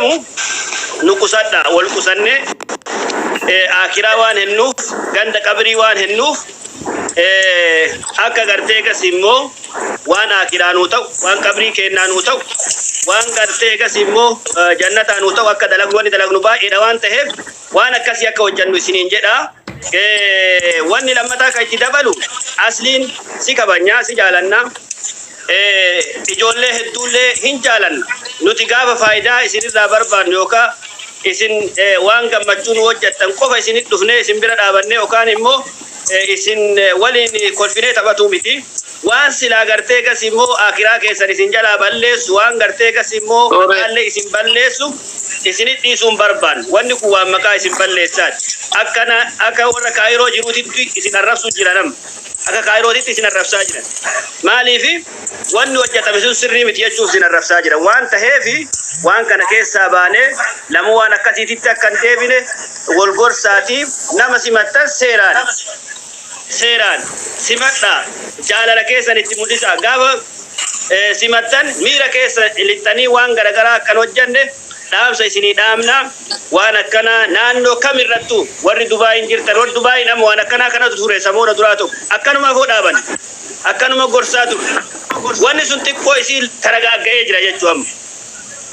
deemu nu qusadha wal qusannee aakiraa waan hennuuf ganda qabrii waan hennuuf akka gartee gas immoo waan aakiraa nuu ta'u waan qabrii keennaa nuu ta'u waan gartee gas immoo jannataa nuu ta'u akka dalagnu wanni dalagnu baay'eedha waan ta'eef waan akkasii akka hojjannu isiniin jedha. Wanni lammataa kan itti dabalu asliin si kabajnaa si jaalannaa ijoollee hedduullee hin jaalanna. Nuti gaafa faayidaa isinirraa barbaannu yookaan isin waan gammachuu nu hojjettan qofa isinit dhufnee isin bira dhaabannee yookaan immoo isin waliin kolfinee taphatuu miti. Waan silaa gartee gas immoo akiraa keessan isin jalaa balleessu waan gartee gas immoo maqaallee isin balleessu isinit dhiisuu hin barbaannu. Wanni kun waan maqaa isin balleessaati. Akkana akka warra Kaayiroo jiruutitti isin arrabsu jira nama. Akka Kaayirootitti isin arrabsaa jiran. Maaliifi wanni hojjetame sun sirrii miti jechuuf isin arrabsaa jiran. Waan taheefi waan kana keessaa baanee lamuu waan akkasiititti akka hin deebine wal gorsaatii nama simattan seeraan seeraan simadhaa jaalala keessan itti mul'isaa gaafa simattan miira keessa lixxanii waan garagaraa akkan hojjanne dhaamsa isinii dhaamna waan akkanaa naannoo kam irrattuu warri Dubaayin jirtan warri Dubaayin amma waan akkanaa kanatu ture samoona duraa tokko akkanuma afoo dhaaban akkanuma gorsaa ture wanni sun xiqqoo isii taragaagga'ee jira jechuu amma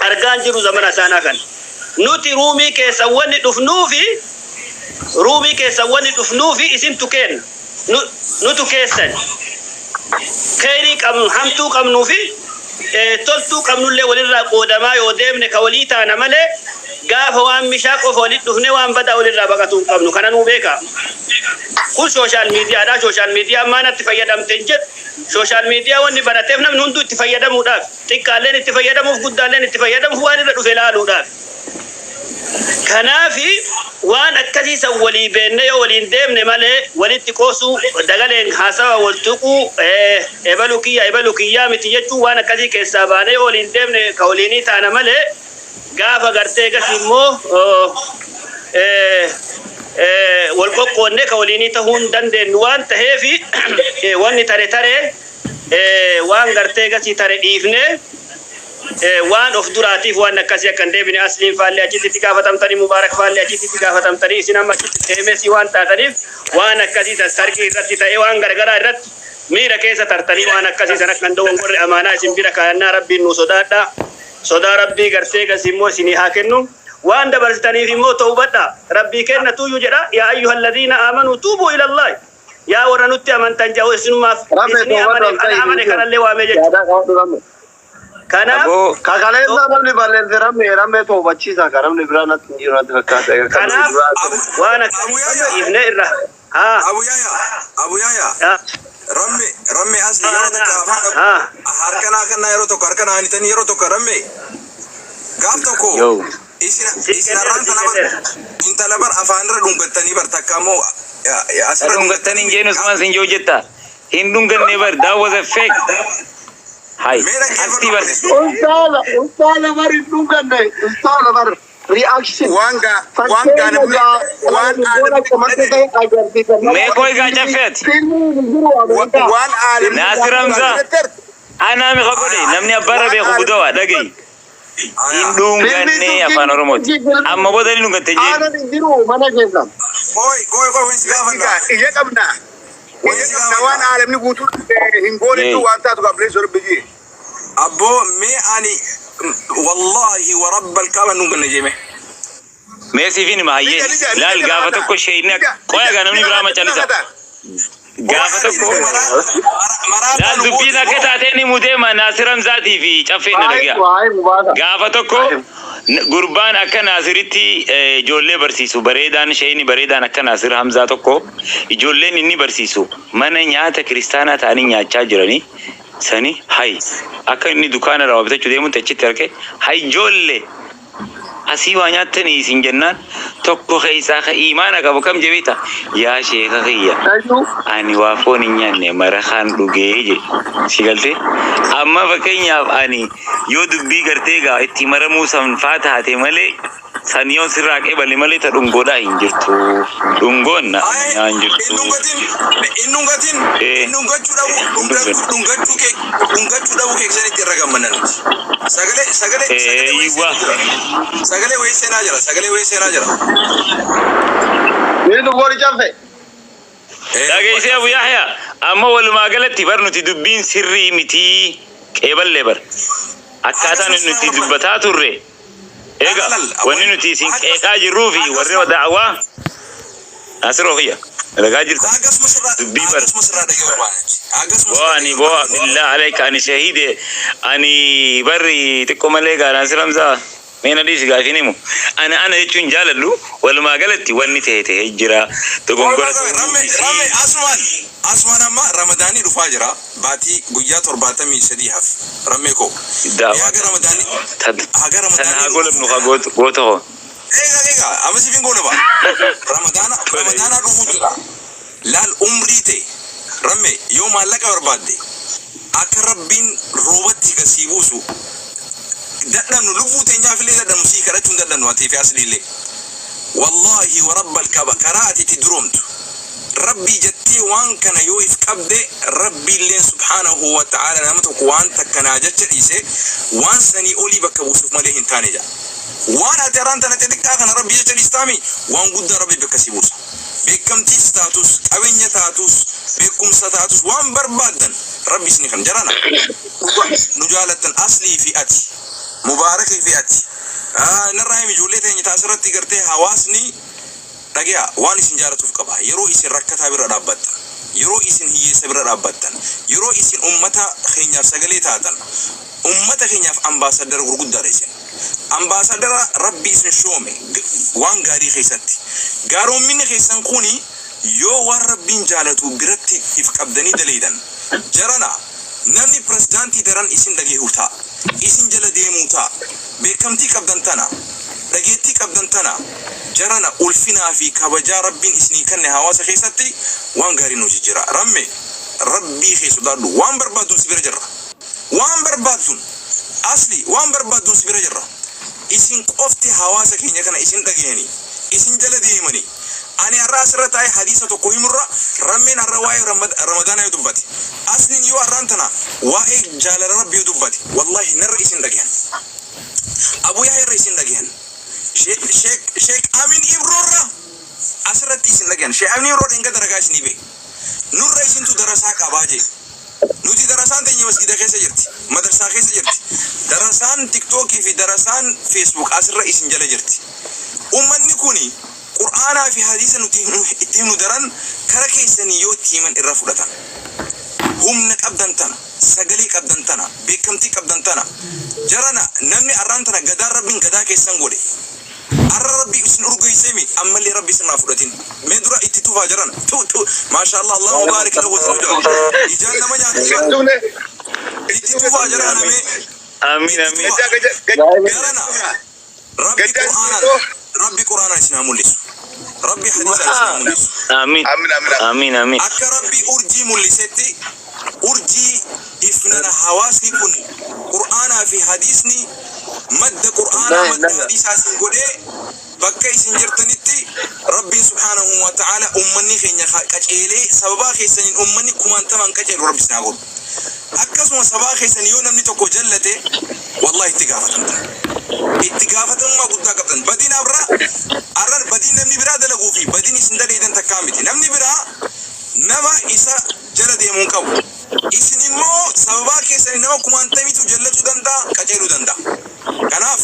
argaan jiru zamana isaanaa kana nuti ruumii keessa wanni dhufnuufi ruumii keessa wanni dhufnuufi isintu kenna nutu keessan kheyrii qabnu hamtuu qabnuu fi toltuu qabnullee walirraa qoodamaa yoo deemne ka walii taana malee gaafa waan mishaa qofa walitti dhufne waan badaa walirraa baqatuu hin qabnu kana nuu beekaa. Kun social miidiyaadha. Social miidiyaa maanatti fayyadamte hin jedhu. Social miidiyaa wanni banateef namni hunduu itti fayyadamuudhaaf. Xiqqaalleen itti fayyadamuuf guddaalleen itti fayyadamuuf waan irra dhufe ilaaluudhaaf. Kanaafi waan akkasii san walii beennee yoo waliin deemne malee walitti qoosuu dagaleen haasawa wal tuquu ebalu kiyya ebalu kiyyaa miti jechuun waan akkasii keessaa baanee yoo waliin deemne ka waliinii taana malee gaafa gartee gas immoo wal qoqqoonnee ka waliinii tahuu hin dandeenyu waan taheefi wanni tare taree waan gartee gasii tare dhiifnee waan of duraatiif waan akkasii akka hin deebine asliin faallee achitti itti gaafatamtanii mubaarak faallee achitti itti gaafatamtanii isin amma achitti teemesii waan taataniif waan akkasii san sargii irratti ta'ee waan garagaraa irratti miira keessa tartanii waan akkasii san akka hin dogongorre amaanaa isin bira kaayannaa rabbiin nuu sodaadha sodaa rabbii gartee gasii immoo isinii haa kennu waan dabarsitaniif immoo tawbadha rabbii kenna tuyyuu jedha yaa ayyuhalladiina aamanuu tuubuu ilallahi yaa warra nutti amantan jedhu isinumaaf Ramme isinii toobadhu amaneef al ana ta'e amane kanallee waamee jechuudha. yaadaa qabadhu ramme. Kanaaf Aboo Kakaleessaa namni balleesse ramme ramme toobachiisa ka namni biraa natti hin jiru natti fakkaata. Kan kanaaf duraa Abu waan Abu akkasii Yaya dhiifnee irra haa Abu Yaya Abu Yaya haa ramme ramme asli yeroo takka afaan haa harka naa kennaa yeroo tokko harka naa hanitanii yeroo tokko ramme gaaf tokko Yo. isin sii isin kenneera har'aan sii tana bar kenneera. intala bar afaanirra dhungattanii bar takka ammoo asirra Dhungattanii hin dhungattanii jeenu usman sin jiru jetta. Hin dhunganne bar that was a fake. Hay. mee Atti dhaggeeffadhu bar. Ustaaza ustaaza bar hin dhuganne ustaaza bar reaction waan gaa waan gaa fakkeenya namni gaa waan goona aalamni qamadda dhage ta'e agarsiisa Mee nama koi gaa caffeeti. filmiin hin jiru Ameerikaa waan aalamni Naasir Hamza. Anaa mi godhe namni abbaarra waan beeku aalamni budawa dhagayi. Hin dhunganne afaan Oromooti. Amma booda ni dhungatte hin jeenu. aanan hin jiru mana keessa. Koi koi koi wansi gaafadha. Ija qabna Wansi ija qabna waan gaafadha. aalamni guutuu hin goonetu Yee. waan taatu qableessu rabbi jee. Abboo mee ani wallahi wa rabbal kaaba dhunganne jeeme. Mee siifin hima hayyee. Nija nija nija Laal jala gaafa hata tokko sheeyni nija qoya nija gaa namni nija biraa hata macallisa. hata. Gaafa tokko Maraataa laal nu dubbiin goote akka moo? taateen ni mutee Naasir Hamzaatii fi caffeen na Waa'ee dhaga'a. waa'ee mubaasa. Gaafa tokko gurbaan akka Naasiritti ijoollee barsiisu bareedaan sheeyni bareedaan akka Naasir Hamzaa tokko ijoolleen inni barsiisu mana nyaata kiristaanaa ta'anii nyaachaa jiranii sani hay akka inni dukaana irraa waa bitachuu deemutti achitti arge hay ijoollee asii waa nyaattanii isin jennaan tokko keessaa ka iimaana qabu kam jebeeta yaa sheeka kiyya Tayyuu ani waa foon hin nyaanne marakaan dhugee je si galtee amma fakkeenyaaf ani yoo dubbii gartee gaa itti maramuu san faa taate malee San yoon sirraa qeebale malee ta dhungoodhaa hin jirtu. Dhungoon na Ay, hin hin jirtu. dhungatin, hin dhungatin, Eh. hin dhungachuu dhabu, dhungachuu kee, dhungachuu dhabuu keessanitti irra gammanna nuti. Sagalee, sagalee, sagalee wayii Eeywa. seenaa jira. Sagalee wayii seenaa jira. Sagalee wayii seenaa jira. Inni dhugoo ni cafe. Eh, Dhageessee Abu Yahya, amma walumaa galatti bar nuti dubbiin sirrii mitii qeeballee bar. Akkaataan nuti dubbataa turre. Egaa wanni nuti isin qeeqaa jirruu fi warri da'awaa asiroo kiyya dhagaa jirta. Akkasuma sirraa, Dubbii bar. akkasuma sirraa dhagee barbaanne. Akkasuma Boo sirraa ani dhagee boo barbaanne. billah alayka ani shahide ani barri xiqqoo malee gaaraan siramsaa mee na dhiisi gaafiin himu. Ana ana jechuun jaaladhu, walumaa galatti wanni ta'e ta'ee jira, dogongora Ramme, ramme, asumaan, asumaan amma Ramadaanii dhufaa jira. Baatii guyyaa 73 hafe. Rammee koo. Daawwaa Haga Ramadaanii, haga tan haa Ramadaanii golabnu haa goota hoo. Eega, eega, amma siif hin goone ba. Ramadaana, Ramadaana dhufuu jira. Laal, umrii ta'e. Ramme, yoo maallaqa barbaadde, akka Rabbiin roobatti gasii buusu dadhabnu, lubbuu teenyaaf illee dadhabnu, sii kadhachuu hin dadhabnu ati fi asliillee. Wallaahi wa rabbal kaba, karaa ati itti duroomtu. Rabbii jettee waan kana yoo if qabde, Rabbiilleen subhaanahu wa ta'ala nama tokko waan takkanaa jecha dhiise waan sanii olii bakka buusuuf malee hin taane jedha. Waan ati araan tana xixiqqaa kana Rabbii jecha dhiistaami, waan guddaa Rabbi bakka si buusa. Beekamtiis taatus, qabeenya taatus, beekumsa taatus, waan barbaaddan Rabbi isin kan jarana. Dhuga nu jaalattan, aslii fi ati, mubaarakii fi ati. Narraa himi, ijoollee teenya taasirratti gartee hawaasni dhagaya waan isin jaalatuuf qaba. Yeroo isin rakkataa bira dhaabbattan, yeroo isin hiyyeessa bira dhaabbattan, yeroo isin ummata keenyaaf sagalee taatan, ummata keenyaaf ambaasadara gurguddaadha isin. Ambaasadara Rabbi isin shoome waan gaarii keessatti. Gaaroominni keessan kuni yoo waan Rabbiin jaalatu biratti if qabdanii daleeydan, jarana namni pirezidaantii daran isin dhageehu ta'a. Isin jala deemuu ta'a. Beekamtii qabdan tana, dhageettii qabdan tana, jarana ulfinaa fi kabajaa Rabbiin isinii kenne hawaasa keessatti waan gaarii nu jijjiira. Ramme, Rabbii kee sodaadhu. Waan barbaadduun si bira jirra. Waan barbaadduun, asli waan barbaadduun si bira jirra. Isin qofti hawaasa keenya kana isin dhageenii, isin jala deemanii. Ani har'a asirra taa'ee hadiisa tokko himurra, rammeen har'a waa'ee Ramadaanaa yoo dubbate, asliin yoo har'aan tana waa'ee jaalala Rabbii yoo dubbate, wallahi narra isin dhagayan. Abu Yahya irra isin dhagayan. Sheek Amin Ibroorra asirratti isin dhagayan. Sheek Amin Ibroorra hin gad ragaa isinii beek. Nurra isintu darasaa qabaa jee. Nuti darasaan teenya masgida keessa jirti. Madarsaa keessa jirti. Darasaan TikTokii fi darasaan Facebook asirra isin jala jirti. Ummanni kuni Qur'aanaa fi hadiisa nuti itti himnu daran kara keessanii yoo itti himan irra fudhatan. Humna qabdan tana, sagalee qabdan tana, beekamtii qabdan tana. Jarana namni arraan tana gadaan Rabbiin gadaa keessan godhe. Arra Rabbi isin urgeessemi, ammallee Rabbi isin irraa fudhatin. Mee dura itti tufaa jaran. Tu tu, maashaallah, Allahu baarik lahu zawja. Ijaan nama nyaata. Itti tufaa jarana mee. Amiin, amiin. Jarana Rabbi Qur'aanaan, Rabbi Qur'aanaan isin haa mul'isu. Rabbi hadiisaan isin haa mul'isu. Amiin. Amiin, amiin. Amiin, amiin. Akka Rabbi urjii mul'isetti urjii ifnana hawaasni kun Qur'aanaa fi hadiisni madda Qur'aanaa madda hadiisaa isin godhee, bakka isin jirtanitti Rabbiin subhaanahu wa ta'ala ummanni keenya qaceelee, sababaa keessaniin ummanni kumaantamaan qaceelu Rabbi isin haa godhu. Akkasuma sabaa keessan yoo namni tokko jallate, wallahi itti gaafatamtan. Itti gaafatamummaa guddaa qabdan. Badiin abraa arrar badiin namni biraa dalaguu fi badiin isin daleeydan takkaa miti. Namni biraa nama isa jala deemuu hin qabu. Isin immoo sababaa keessanii nama kumaantamiitu jallatuu danda'a, qaceeluu danda'a. Kanaaf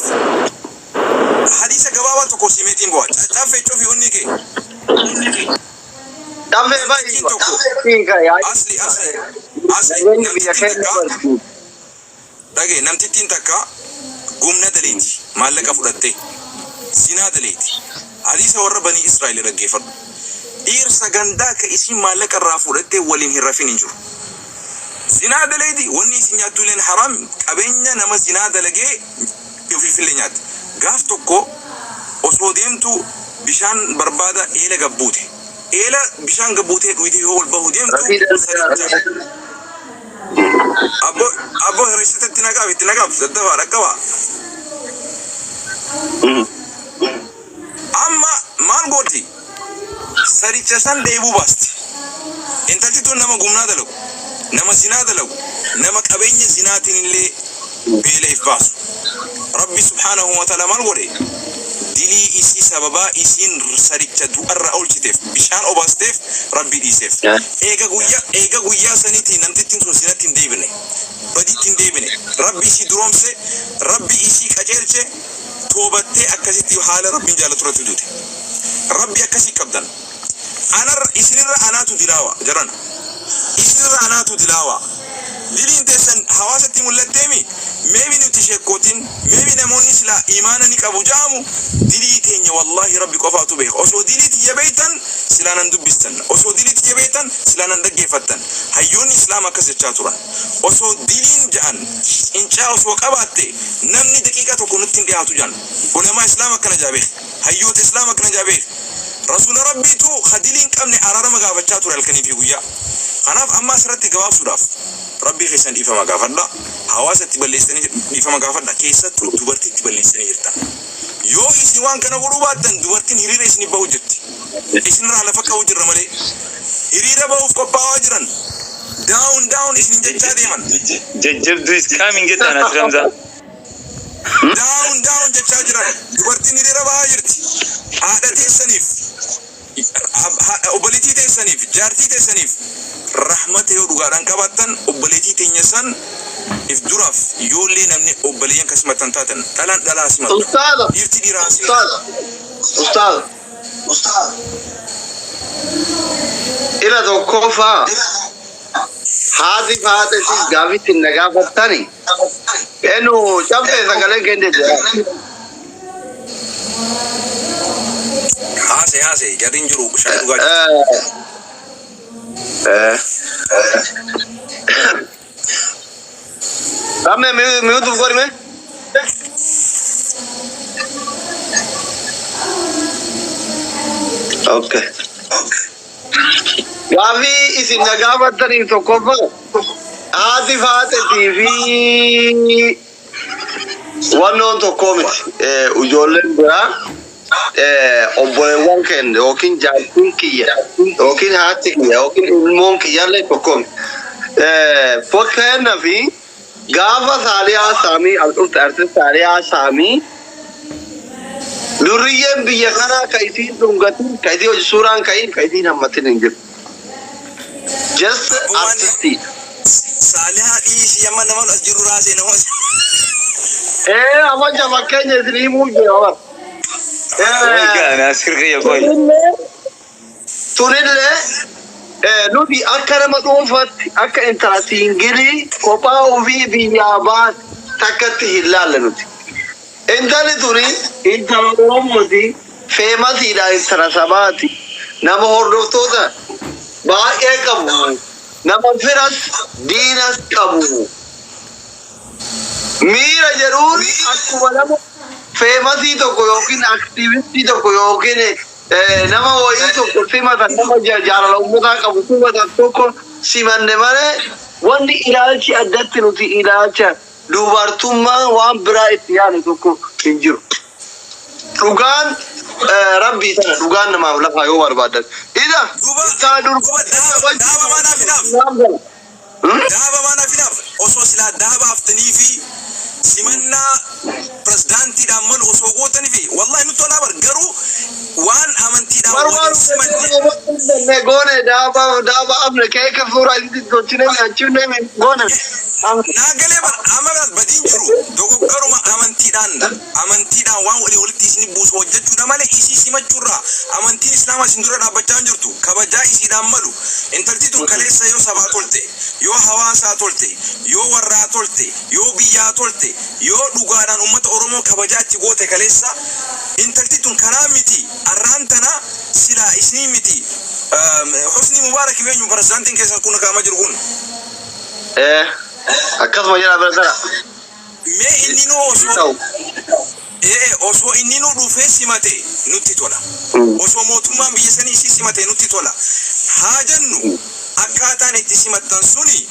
hadiisa gabaabaa tokko simeetiin bu'a. Caffee cufi onni kee. Caffee Namtittiin baay'ee. tokko asli, asli, asli, Nageenyi biyya namtittiin keenya takka barsiisu. Dhage, namtittiin takka gumna daleeti, maallaqa fudhattee zinaa daleeti. Hadiisa warra Banii Israa'el dhaggeeffadhu. Dhiirsa gandaa ka isiin maallaqa irraa fudhattee waliin hin rafin hin jiru. Zinaa daleeti, wanni isin nyaattu illeen haraam, qabeenya nama zinaa dalagee ofiifillee nyaatti. Gaaf tokko osoo deemtu bishaan barbaada eela gabbuute. Eela bishaan gabbuutee dhuyitee yoo ol bahu deemtu saricha. Abbo, abbo, hir'isite, itti naqaaf, itti naqaaf, daddafaa dhaqqabaa. Saricha san dheebuu baasti. Intalti tun nama gumnaa dalagu, nama zinaa dalagu, nama qabeenya zinaatiin illee beela if baasu. Rabbi subhaanahu wa ta'ala maal godhe? Dilii isii sababaa isiin saricha du'arra oolchiteef, bishaan obaasteef, Rabbi dhiiseef. Eega guyyaa saniitii namtittiin sun zinatti hin deebine, baditti hin deebine. Rabbi isii duroomse, Rabbi isii qajeelche, toobattee akkasitti haala Rabbiin jaalatu irratti duute. Rabbi akkasii qabdan. Anarra, isinirra anaatu dilaawa jedhan. Isinirra anaatu dilaawa. Diliin teessan hawaasatti mul'atteemi. Maybe nuti sheekkootiin, maybe namoonni silaa imaana ni qabu ja'amu, dilii teenya wallaahi Rabbi qofaatu beeka. Osoo dilii tiyya beektan silaa nan dubbistan. Osoo dilii tiyya beektan silaa nan dhaggeeffattan. Hayyoonni Islaama akkas jechaa turan. Osoo diliin ja'an cincaa osoo qabaatte, namni daqiiqaa tokko nutti hin dhiyaatu ja'an. Ulamaa Islaama akkana jaa beeka. Hayyoota Islaama akkana jaa beeka. Rasuula Rabbiitu ka dilii hin qabne araarama gaafachaa ture halkanii fi guyyaa. Kanaaf amma asirratti gabaabsuudhaaf, Rabbii keessan dhiifama gaafadha. Hawaasa itti balleessanii dhiifama gaafadha. Keessattuu dubartii itti balleessanii jirtan. Yoo isin waan kana godhuu baattan, dubartiin hiriira isinif bahu jirti. Isinirraa lafa ka'uu jirra malee. Hiriira bahuuf qophaa'aa jiran. Down down isin jechaa deeman. Jajjabduu is coming jettaan Naasir Hamzaa. Down down jechaa jiran. Dubartiin hiriira bahaa jirti. Haadha teessaniif, obboleettii teessaniif, jaartii teessaniif rahmata yoo dhugaadhaan qabaattan, obboleettii teenya san if duraaf yoollee namni obboleeyyan kan simattan taatan, dhalaan dhalaa simattu. Ustaaza. Dhiirti dhiiraa simattu. Ustaaza. Ustaaza. Ila tokkoffaa, haati faaxetis gaafitti na gaafattani. Enu cabsee sagalee kenne jira. Haase haase, jarri hin jiru, shaayii dhugaa jirti. Ramme, mute godhi mee. Okay. Gaafii isin na gaafattaniif, tokkoffaa, haati faaxetii fi wannoon tokkoo miti. Ijoolleen biraa obboleewwan keenya yookiin jaartiin kiyya yookiin haati kiyya yookiin ilmoon kiyyallee tokkoo miti. Fakkeenyaaf, gaafa Saaliyaa Saamii al dhufte, artist Saaliyaa Saamii, durriyyeen biyya kanaa ka isiin dhungatin, ka isii hojii suuraan ka'iin, ka isiin hammatin hin jiru. Just artistii. Saalihaa dhiisii, amma nama as jiru raasee nama. Amma fakkeenya isin himuu jira bara. Egaa Naasir kiyya qoy. Tunillee nuti akka nama dhuunfaatti, akka intala single kophaa ofii biyyaa baate takkatti hin laalle nuti. Intalli tuni intala Oromooti, famousiidha, intala sabaati. Nama hordoftoota baay'ee qabu. Nama firas diinas qabu. Miira jedhuun akkuma nama famousii tokko yookiin activistii tokko yookiin nama wayii tokko simatan, nama jaalala uummataa qabu simatan tokko simanne malee, wanni ilaalchi addatti nuti ilaalcha dubartummaa waan biraa itti yaane tokko hin jiru. Dhugaan rabbii sana, dhugaan namaaf lafaa yoo barbaadan. Ida Duuba intala duuba daaba maanaaf hinaaf. durba. Daaba maanaaf hinaaf. Osoo silaa daaba haftanii fi simannaa pirezidaantiidhaan malu osoo gootanii fi wallahi nutti tolaa bar, garuu waan amantiidhaan waliin simanne. Goone, daaba daaba afne, keeka suuraa itti tolchine nyaachifne goone. Naa galee bar, amma bar badiin jiru dogoggoruma amantiidhaan waan walii walitti isin buusu hojjechuudha malee, isii simachuurraa amantiin Islaamaa isin dura dhaabbachaa hin jirtu. Kabajaa isiidhaan malu, intalti tun kaleessa yoo sabaa tolte, yoo hawaasaa tolte, yoo warraa tolte, yoo biyyaa tolte, yoo dhugaadhaan ummata Oromoo kabajaa itti goote, kaleessa intalti tun karaa miti arraan tana silaa isinii miti, Husni Mubaarak eenyu pirezidaantiin keessan kun kaama jiru kun? Akkasuma jedha bira tara. Mee inni nu osoo osoo inni nu dhufee simate nutti tola. Osoo mootummaan biyya sanii isii simate nutti tola. Haa jennu, akkaataan itti simattan suni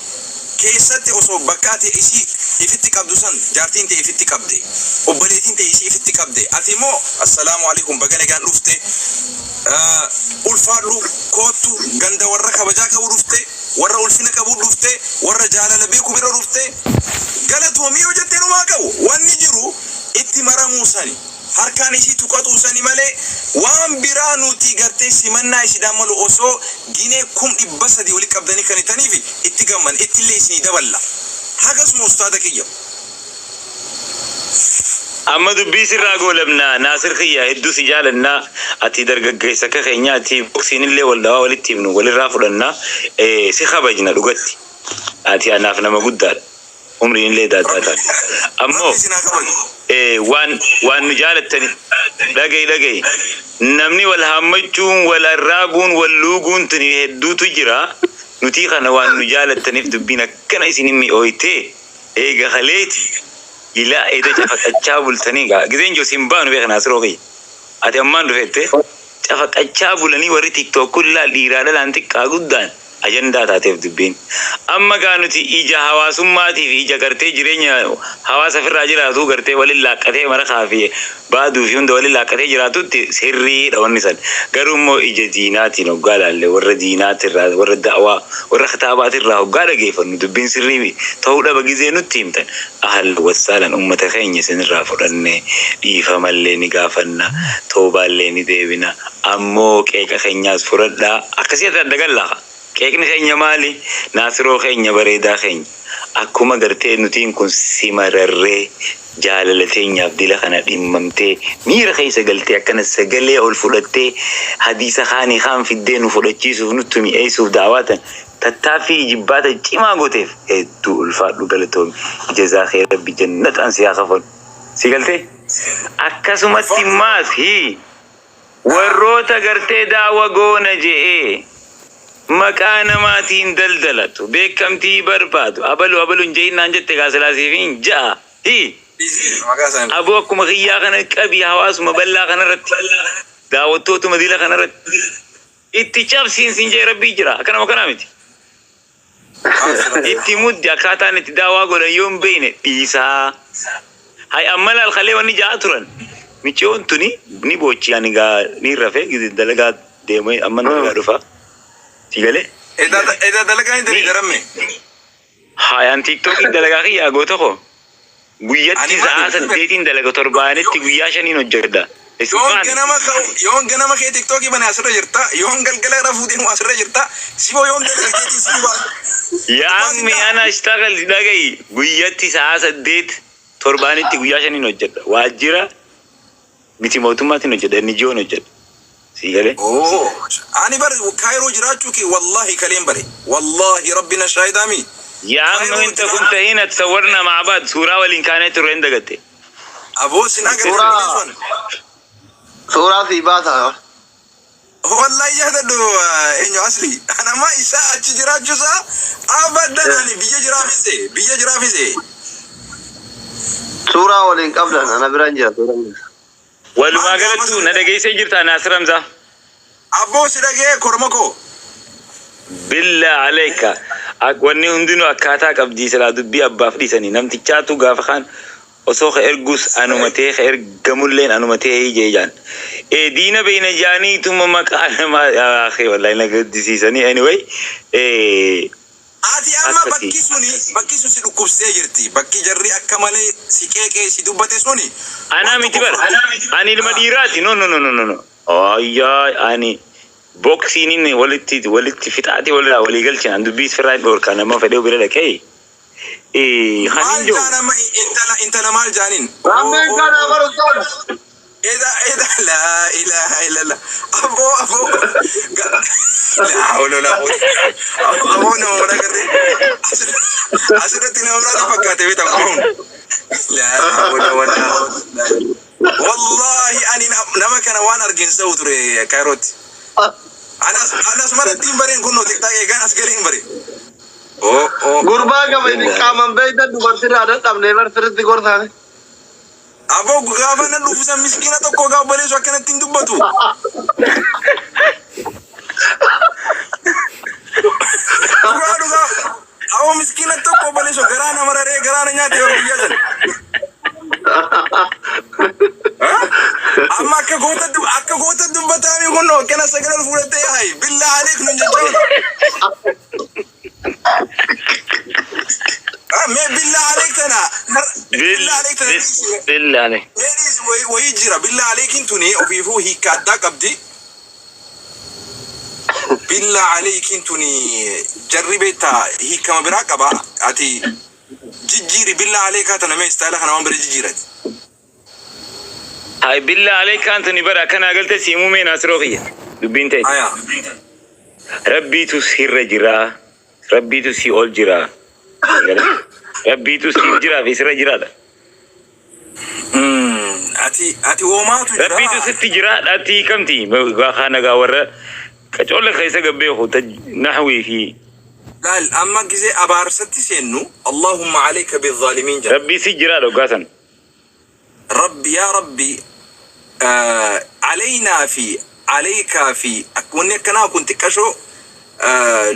keessatti osoo bakka ati isii ifitti qabdu san, jaartiin ta'e ifitti qabde, obboleettiin ta'e isii ifitti qabde, ati immoo assalaamu alaikum, baga nagaan dhufte. Ulfaadhu, koottu, ganda warra kabajaa qabu dhufte, warra ulfina qabu dhufte, warra jaalala beeku bira dhufte, galatoomii yoo jettee numaa qabu. Wanni jiru itti maramuu sani, harkaan isii tuqatuu sani malee waan biraa nuti gartee simannaa isiidhaan malu osoo ginee 300,000 wali qabdanii kan itaniif itti gamman ittillee isinii daballa. Hagasuma, ustaada kiyya. Amma dubbii sirraa goolabna. Naasir kiyya, hedduu si jaalannaa. Ati dargaggeessa akka keenyaati. Boksiin illee wal dhawaa walitti himnu walirraa fudhannaa. Si kabajna dhugatti. Ati anaaf nama guddaadha. Umriin illee daaddaa taate. Ammoo Rabbi isin haa kabaju. Waan nu jaalattani dhagayi dhagayi. Namni wal haammachuun, wal arraabuun, wal luuguun tuni hedduutu jira. Nutii kana waan nu jaalattaniif dubbiin akkana isin hin mi'ooytee eega kaleeti ilaa eda cafaqachaa bultanii gaa gizeen jiru sin baanu beeka. Naasiroo kiyya, ati ammaan dhufette cafaqachaa bulanii warri TikTok kun laal dhiiraa dhalaan xiqqaa guddaan ajandaa taateef dubbiin. Amma gaa nuti ija hawaasummaatii fi ija gartee jireenya hawaasa ofirraa jiraatu gartee waliin laaqqatee marakaa fi baaduu fi hunda waliin laaqqatee jiraatutti sirriidha wanni san. Garuu immoo ija diinaatiin hoggaa laalle, warra diinaatirraa, warra da'waa, warra kitaabaatirraa hoggaa dhageeffannu, dubbiin sirrii ta'uu dhaba. Gizee nutti himtan, ahal wassaalan, ummata keenya isinirraa fudhanne dhiifamallee ni gaafanna, toobaallee ni deebina. Ammoo qeeqa keenyaas fudhadhaa. Akkasii adda gallaa. Qeeqni keenya maali? Naasiroo keenya, bareedaa keenya, akkuma gartee nutiin kun si mararree jaalala teenyaaf dila kana dhimmamtee miira keessa galtee akkana sagalee ol fudhattee hadiisa kaanii kaan fiddee nu fudhachiisuuf, nutti mi'eessuuf daawwaatan tattaaffii jibbaata cimaa gooteef hedduu ulfaadhu, galatoomi. Jazaa kee Rabbi jannataan si haa kafalu. Si galtee? Akkasumatti maas hii warroota gartee daawa goona je'ee maqaa namaatiin daldalatu, beekamtii barbaadu, abalu abalu hin je'innaan jette gaasilaasiifiin ja'a hii. Maqaa isaanii. Aboo, akkuma kiyyaa kana qabii hawaasuma bal'aa kanarratti, daawwattootuma dila kanarratti itti cabsiin sin jee. Rabbii jira, akkanuma kanaa miti. Itti muddi. Akkaataan itti daawaa godhan yoo hin beekne dhiisaa. Hay, amma laal, kalee wanni ja'a turan miciyoon tuni ni boochi. Ani gaa ni rafe, dalagaa deemee amma dalagaa dhufa si galee. Edaa dalagaa hin dalii daramme. Hayaan TikTokiin dalagaa kiyyaa, goota koo, guyyatti Ani sa'aa maal 8n dalaga, torbaanitti guyyaa 5n hojjedha. Yoon Isfaan ganama ka'u, yoon ganama kee TikTokii bane asirra jirta, yoon galgala rafuu deemu asirra jirta, siboo yoon dalageetii si duba. يا عمي أنا أشتغل, dhagayi, guyyatti sa'aa 8, torbaanitti guyyaa 5n hojjedha. Waajjira miti mootummaatiin hojjedha, NGO'n hojjedha. Sii galee? Oo, ani bar Kaayiroo jiraachuu kee wallahi kaleen bare. Wallahi rabbi na shaahidaami. يا عم انت كنت هنا، تصورنا مع بعض suuraa waliin kaanee turre, hin dagatte. Aboo, sin agarre. Suuraa suuraa sii baasa. Wallahi yaadadhu eenyu asli. Anama isaa achi jiraachuu isaa abadan ani biyya jiraafise, biyya jiraafise. Suuraa waliin qabdan ana biraan jira suuraan. Walumaa galattuu na dhageessee jirta, Naasir Hamzaa? Abboo, si dhagee, korma koo. بالله عليك, wanni hundinuu akkaataa qabdii. Silaa dubbii abbaaf dhiisanii namtichaatu gaafa kaan osoo ka ergus anumatee, ka ergamulleen anumatee hiijee jaan. Ee, diina beeyna jaaniituma maqaa namaa akhi, wallahi na gaddisiisanii. Anyway, Ati amma akkasii. Bakki sun si dhukkubsee jirti. Bakki jarri akka malee si qeeqee si dubbate suni. Anaa miti bar. Ani ilma dhiiraati. No, no, no, no, no, no. Ayyaa, ani boksiin inni walitti fixaati walirraa walii galchina. An dubbii sirraa dhorkaa nama fedhee bira dhaqee. Maal Kanin jiru. jaan amma intala maal jaaniin? Rammeen kana baru ustaaz. Eda eda, لا إله إلا الله. Aboo, aboo. لا حول ولا قوة. Aboo, nama wal agarree. Asirratti nama biraatti fakkaate beektan kun. لا حول ولا قوة. Wallahi ani nama kana waan argin sa'u ture Kairootti. Anas maratti hin bareen kun TikTok eegaan as galee hin bare. Oh oh. Gurbaa gama inni qaaman beeytan dubartirraa dadhabnee bar sirriitti gorsaane. Aboo, gaafa nan dhufu san miskiina tokko gaafa baleessu akkanatti hin dubbatu. Dhugaa dhugaa. Aboo, miskiina tokko baleessu garaa nama raree garaa na nyaate yeroo guyyaa sana. Amma akka goota akka goota dubbataami kun akkana sagalee ol fuudhattee hayi billaa aleek nun jechaa oolta. Ah, mee billaa aleek tana billaa aleek tana dhiisi. Billaa aleek. Mee dhiisi wayii jira billaa aleekiin tuni ofiifuu hiikka addaa qabdi. Billaa aleekiin tuni jarri beektaa hiikkama biraa qaba. Ati jijjiiri billaa aleekaa tana mee istaayila kana waan bira jijjiirati. Hay billaa aleekaan tuni bara akkanaa galte siimuu mee naasiroo kiyya dubbiin ta'e. Aya. Rabbiitu sirra jira. Rabbiitu si ol jira. Rabbiitu siif jiraa fi sirra jiraadha. Ati hoomaatu jira. Rabbiitu sitti jira dhaatti hiikamti. Kaa nagaa warra qacolle keessa gabbeeku nahwii fi Laal amma gisee abaarsatti seennu Allahumma alayka bizzaalimiin jedha. Rabbii si jira dhoggaa san. Rabbi yaa Rabbi aleynaa fi aleykaa fi wanni akkanaa kun xiqqashoo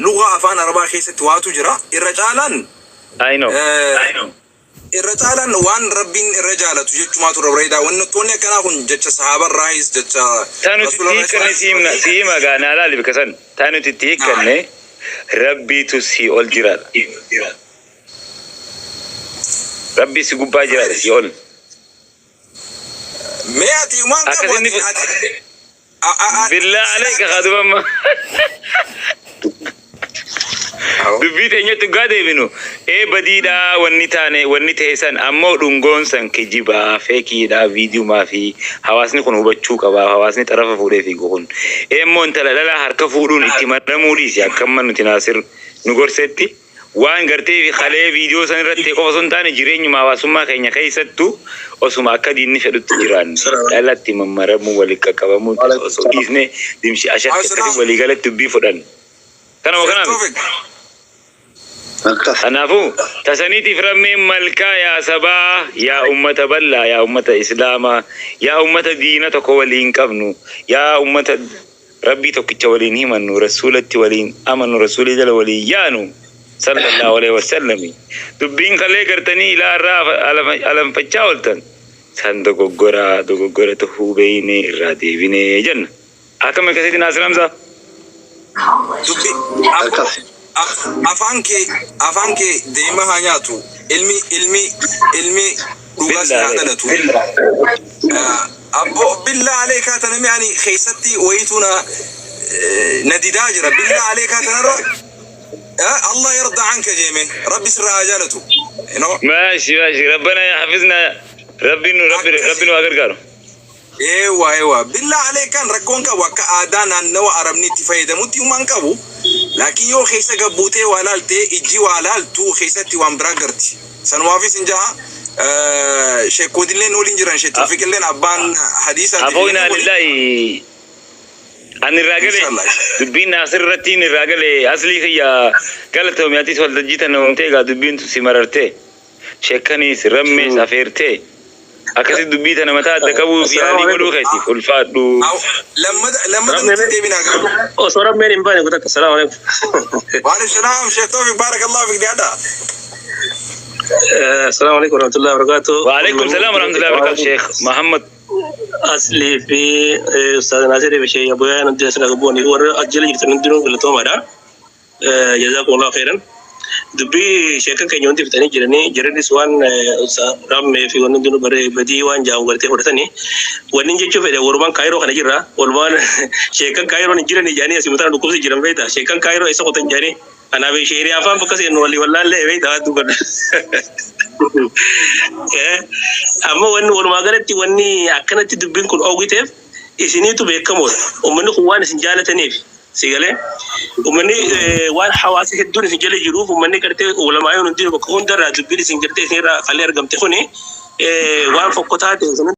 lugaa afaan arabaa keessatti waatu jira irra caalaan I know. Irra caalaan waan Rabbiin irra jaalatu jechumaatu irra bareedaa wanni wanni akkanaa kun jecha sahaabarraayis jecha Ta nuti itti hiikkanne si himna si hima gaa naa laali bika san. Ta nuti itti hiikkanne Rabbiitu sii ol jiraadha. Rabbii si gubbaa jiraadha sii ol. Mee ati waan qabu Akkasinni ati ati Billaa alayka kaa duba amma. Dubbii teenyatti dhugaa deebinu. Ee badiidha wanni taane wanni ta'e san ammoo dhungoon san kijibaa feekiidha viidiyumaa fi hawaasni kun hubachuu qaba hawaasni xarafa fuudhee fiigu kun. Ee immoo intala dhalaa harka fuudhuun itti maramuu dhiisi akka amma nuti Naasir nu gorsetti Waan gartee fi kalee viidiyoo san irratti ta'e qofa osoo hin taane jireenyuma hawaasummaa keenya keessattuu osuma akka diinni fedhutti jiraanne dhalatti mammaramuu waliin qaqqabamuu osoo dhiisne dimshi ashatti akkasii walii galatti dubbii fudhanne. Kanuma kanaa miti. Akkas. Kanaafuu tasaniitiif rammeen malkaa yaa sabaa yaa ummata bal'aa yaa ummata islaamaa yaa ummata diina tokko waliin qabnu yaa ummata Rabbii tokkicha waliin himannu, Rasuulatti waliin amannu, Rasuulii jala waliin yaanu, Sallallaahu aleyhi wasallami. Dubbiin kalee gartanii ilaa irraa alanfachaa ooltan san dogoggora, dogoggora tahuu beeynee irraa deebinee jenna. Akkam akkasitti Naasir Hamzaa? Dubbi abbo Akkas. afaan kee afaan kee deema haa nyaatu ilmi ilmi ilmi dhugaa si Billaa haa aleyk. dhalatu. Abbo billaa aleekaa tana mi ani keessatti wayitu na na didaa jira billaa aleekaa tanarra Allah yarda anka jeeme rabbi sirraa haa jaalatu you know Maashi maashi rabbana yaa hafizna rabbiin nu rabbi rabbi nu haa gargaaru. Eewa eewa billaa aleekaan rakkoon qabu akka aadaa naannawa arabni itti fayyadamutti humaan qabu laakiin yoo keessa gabbuutee waa laaltee ijji waa laaltu keessatti waan biraa garti Sanumaafis hin jaha sheekkoodilleen waliin jiran sheek Toofiqilleen abbaan hadiisaati Aboo fi inaa waliin lillaahi ani irraa gale inshallah. Dubbiin Naasir irrattiin irraa gale aslii kiyya galatoomi atis waltajjii tana uumtee egaa dubbiin tun si marartee sheekkaniis rammees afeertee akkasi dubbii tana mataa adda qabuu fi Assalaamu yaalii godhuu alaikum. keetiif ulfaadhu. Lammata lammata Rammee nutti deebinaa garuu. Osoo rammeen hin baane kutakka. Assalaamu alaikum. Waalaikum salaam Sheekh Toofiq baarakallahu fiik dhiyaadha. Assalaamu alaikum warahmatullahi wabarakatuh. Waalaikum salaam warahmatullahi wabarakatuh Sheekh Muhammad. Aslii fi Ustaaz Naasirii fi Sheekh Abuyaan hundi asirra qabuun warra ajjala jirtan hundinuu galatoomaadha. Jazaakumullahu khairan. Dubbii sheekan keenya hundi fixanii jiranii jiranis waan rammee fi wanni hundinuu bare badii waan jaamu gartee fudhatanii wanni jechuu fedhe walumaan kaayiroo kana jirra walumaan sheekan kaayiroon hin jiranii jedhanii asii mataan dhukkubsi jiran beekta sheekan kaayiroo eessa qotan jedhanii anaaf sheerii afaan bakka seennu walii wallaallee beekta waan dubbadhu. Amma wanni walumaa galatti wanni akkanatti dubbiin kun oowwiteef isiniitu beekamoodha. Uummanni kun waan isin jaalataniif Si galee? Uummanni waan hawaasa hedduun isin jala jiruuf uummanni gartee ulamaayoon hundinuu bakka hundarraa dubbiin isin gartee isin irraa kalee argamte kuni waan fokkotaa ta'e isin